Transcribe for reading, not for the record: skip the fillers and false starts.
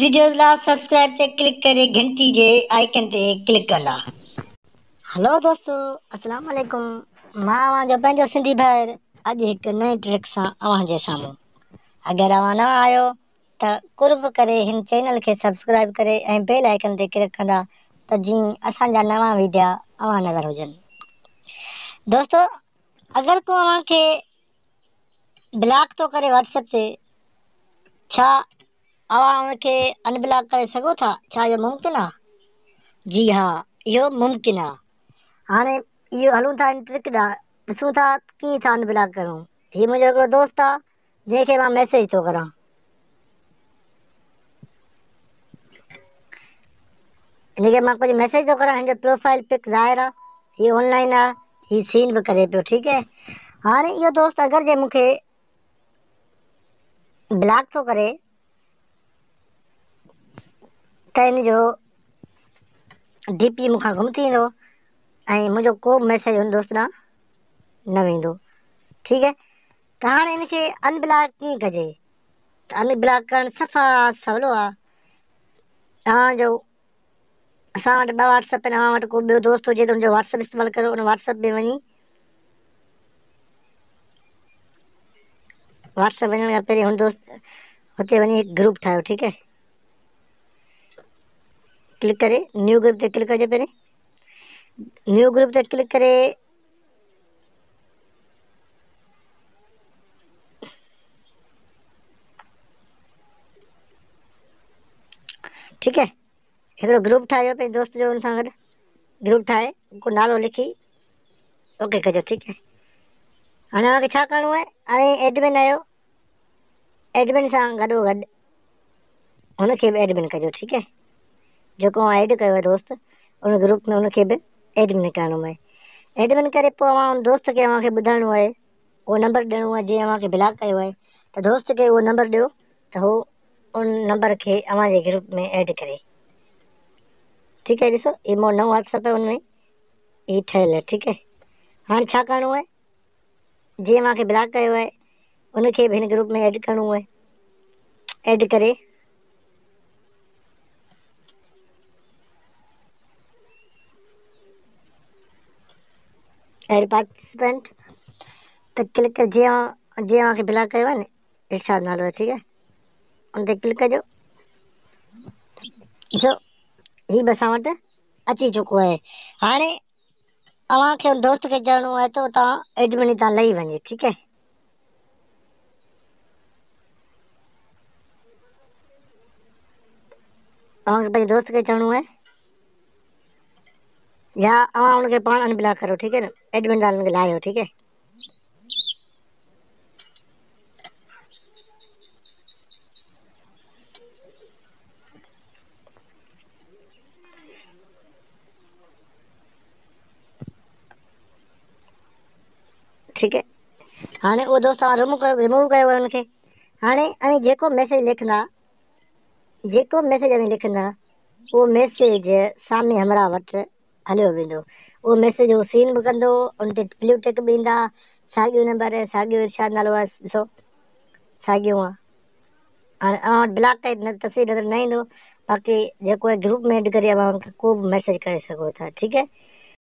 Videos لا subscribe تي click ڪري گهنٽي جي آئيڪن تي ڪلڪ ڪندا. هلو دوستو السلام عليڪم مان اوهان جو پنهنجو سنڌي ڀائر اڄ هڪ نئين ٽرڪ سان اوهان جي سامهون. اگر اوهان نوان آهيو ته قرب ڪري هن چينل کي سبسڪرائب ڪري ۽ بيل آئيڪن تي ڪلڪ ڪندا ته جيئن اسان جا نوان ويڊيا اوهان نظر هجن. دوستو اگر ڪو اوهان کي بلاڪ ٿو ڪري واٽس ايپ تي ڇا اوهان ان کي ان بلاڪ ڪري سگهو ٿا؟ ڇا اهو ممڪن آ؟ جي ها اهو ممڪن آ. هاڻي اهو هلون ٿا ان ٽرڪ ڏانهن ڏسون ٿا ڪيئن ٿا ان بلاڪ ڪرون. هي منهنجو هڪڙو دوست آ جنهن کي مان ميسيج ٿو ڪران. هن کي مان ڪجهه ميسيج ٿو ڪران. هن جو پروفائل پڪ ظاهر آ، هي آن لائن آ، هي سين به ڪري پيو. ٺيڪ آهي هاڻي اهو دوست اگر جي مون کي بلاڪ ٿو ڪري ته هن جو ڊي پي مون کان گم ٿي ويندو ۽ منهنجو ڪو به ميسيج هن دوست ڏانهن نه ويندو. ٺيڪ آهي ته هاڻي هن کي ان بلاڪ ڪيئن ڪجي؟ ته ان بلاڪ ڪرڻ صفا سولو آ. توهان جو اسان وٽ ٻه واٽس ايپ آهن، اوهان وٽ ڪو ٻيو دوست هجي ته ان جو واٽس ايپ استعمال ڪريو، ان واٽس ايپ ۾ وڃي واٽس ايپ وڃڻ کان پهرين هن دوست هتي وڃي هڪ گروپ ٺاهيو. ٺيڪ آهي ڪلڪ ڪري نيو گروپ تي ڪلڪ ڪجو. پهرين نيو گروپ تي ڪلڪ ڪري ٺيڪ آهي هڪڙو گروپ ٺاهيو پنهنجي دوست جو، ان سان گڏ گروپ ٺاهي ڪو نالو لکي اوڪي ڪجو. ٺيڪ آهي هاڻي اوهان کي ڇا ڪرڻو آهي؟ هاڻي ايڊمن آهيو، ايڊمن سان گڏو گڏ هن کي به ايڊمن ڪجو. ٺيڪ آهي جيڪو اوهان ايڊ ڪيو آهي دوست ان گروپ ۾ ان کي به ايڊمن ڪرڻو آهي. ايڊمن ڪري پوء اوهان ان دوست کي اوهان کي ٻڌائڻو آهي، اهو نمبر ڏيڻو آهي جنهن اوهان کي بلاڪ ڪيو آهي ته دوست کي اهو نمبر ڏيو ته هو ان نمبر کي اوهان جي گروپ ۾ ايڊ ڪري. ٺيڪ آهي ڏسو هي مون نئون واٽس ايپ آهي ان ۾ هي ٺهيل آهي. ٺيڪ آهي هاڻي ڇا ڪرڻو آهي؟ جنهن اوهان کي بلاڪ ڪيو آهي ان کي به هن گروپ ۾ ايڊ ڪرڻو آهي. ايڊ ڪري ايڊ پارٽيسپينٽ ته ڪلڪ ڪري جنهن اوهان کي بلاڪ ڪيو آهي نه ارشاد نالو آهي. ٺيڪ آهي ان تي ڪلڪ ڪجو. ڏسو هي به اسان وٽ اچي چڪو آهي. هاڻي اوهان کي ان دوست کي چوڻو آهي ته اتان ايڊمن تان لهي وڃي. ٺيڪ آهي اوهان کي پنهنجي دوست کي چوڻو آهي يا اوهان ان کي پاڻ ان بلاڪ ڪريو. ٺيڪ آهي نه ايڊمن تان ان کي لاهيو. ٺيڪ آهي ٺيڪ آهي هاڻي اهو دوست اوهان ريموو ڪيو، ريموو ڪيو ان کي. هاڻي اوهين جيڪو ميسيج لکندا، جيڪو ميسيج اوهين لکندا اهو ميسيج سامي همراهه وٽ هليو ويندو. اهو ميسيج هو سين به ڪندو، ان تي بليو ٽڪ به ايندا. ساڳيو نمبر ساڳيو ارشاد نالو آهي، ڏسو ساڳيو آهي. هاڻي اوهان وٽ بلاڪ ڪئي ته تصوير نظر نه ايندو، باقي جيڪو آهي گروپ ۾ ايڊ ڪري اوهان ان کي ڪو به ميسيج ڪري سگهو ٿا. ٺيڪ آهي